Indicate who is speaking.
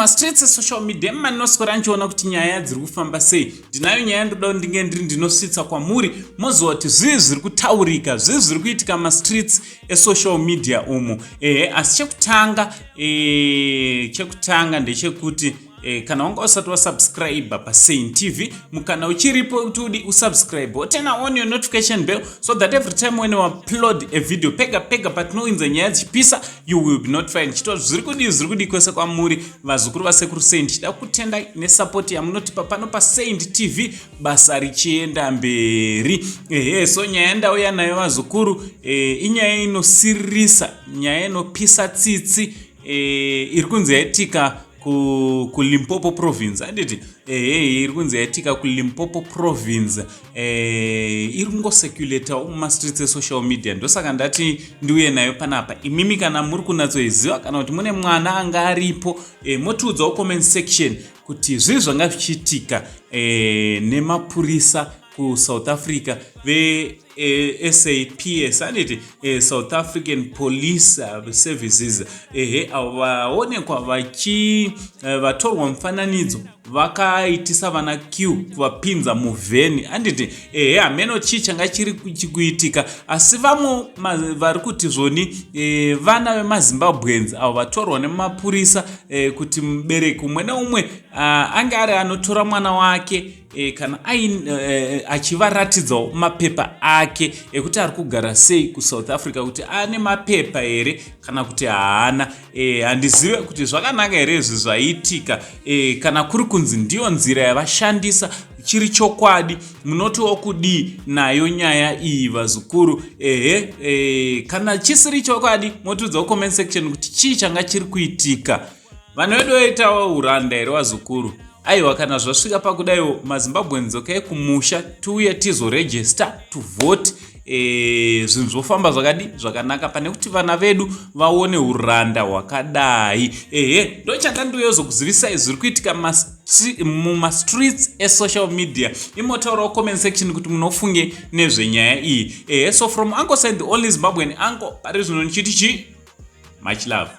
Speaker 1: Mumastreets esocial media manoswera ndichiona kuti nyaya dziri kufamba sei. Ndinayo nyaya ndoda kuti ndinge ndiri ndinosvitsa kwamuri, moziva kuti zvii zviri kutaurika, zvii zviri kuitika mumastreets esocial media umu. Ehe, asi chekutanga chekutanga ndechekuti kana wanga usati wasubscribe paSaint TV, mukana uchiripo kuti udi usubscribe, woturn on your notification bell so that every time when we upload a video, pega pega patinoinza nyaya dzichipisa, you will be notified. Ndichitwa zviri kudii, zviri kudii kwese kwamuri, vazukuru vasekuru Saint. Chida kutenda nesupport yamunotipa pano paSaint TV, basa richienda mberi. Ehe, so nyaya ndauya nayo, vazukuru, inyaya inosiririsa, nyaya inopisa tsitsi, iri kunzi yaitika kuLimpopo province, handiti? Ehe, iri kunzi yaitika kuLimpopo province. Iri kungocirculatawo mumastreets esocial media, ndosaka ndati ndiuye nayo panapa. Imimi kana muri kunatsoiziva, kana kuti mune mwana anga aripo, motiudzawo comment section kuti zvii zvanga zvichiitika nemapurisa kuSouth Africa, ve-SAPS, handiti? South African Police Services. Ehe, avo vaonekwa vachi vatorwa mufananidzo vakaitisa vana queue kuvapinza muvheni, handiti? Ehe, hameno chii changa chiri kuitika, asi vamwe vari kuti zvoni vana vemaZimbabweans avo vatorwa nemapurisa, kuti mubereki umwe neumwe ange ari anotora mwana wake kana achivaratidzawo mapepa ake ekuti ari kugara sei kuSouth Africa, kuti ane mapepa here kana kuti haana. Handizive kuti zvakanaka here izvi zvaitika. Kana kuri kunzi ndiyo nzira yavashandisa, chiri chokwadi, munotiwo kudii nayo nyaya iyi, vazukuru? Ehe, kana chisiri chokwadi, motiudzawo comment section kuti chii changa chiri kuitika. Vanhu vedu vaitawo uranda here, vazukuru? Aiwa, kana zvasvika pakudaiwo, maZimbabweans, dzokai kumusha, tiuye tizoregister to vote. Zvinhu zvofamba zvakadi zvakanaka pane kuti vana vedu vaone uranda hwakadai. Ehe, ndochanda ndiuyozokuzivisai zviri kuitika mumastreets esocial media. Imotaurawo comment section kuti munofunge nezvenyaya iyi. Ehe, so from Uncle Saint, the only Zimbabwean uncle, pari zvino ndichiti chi much love.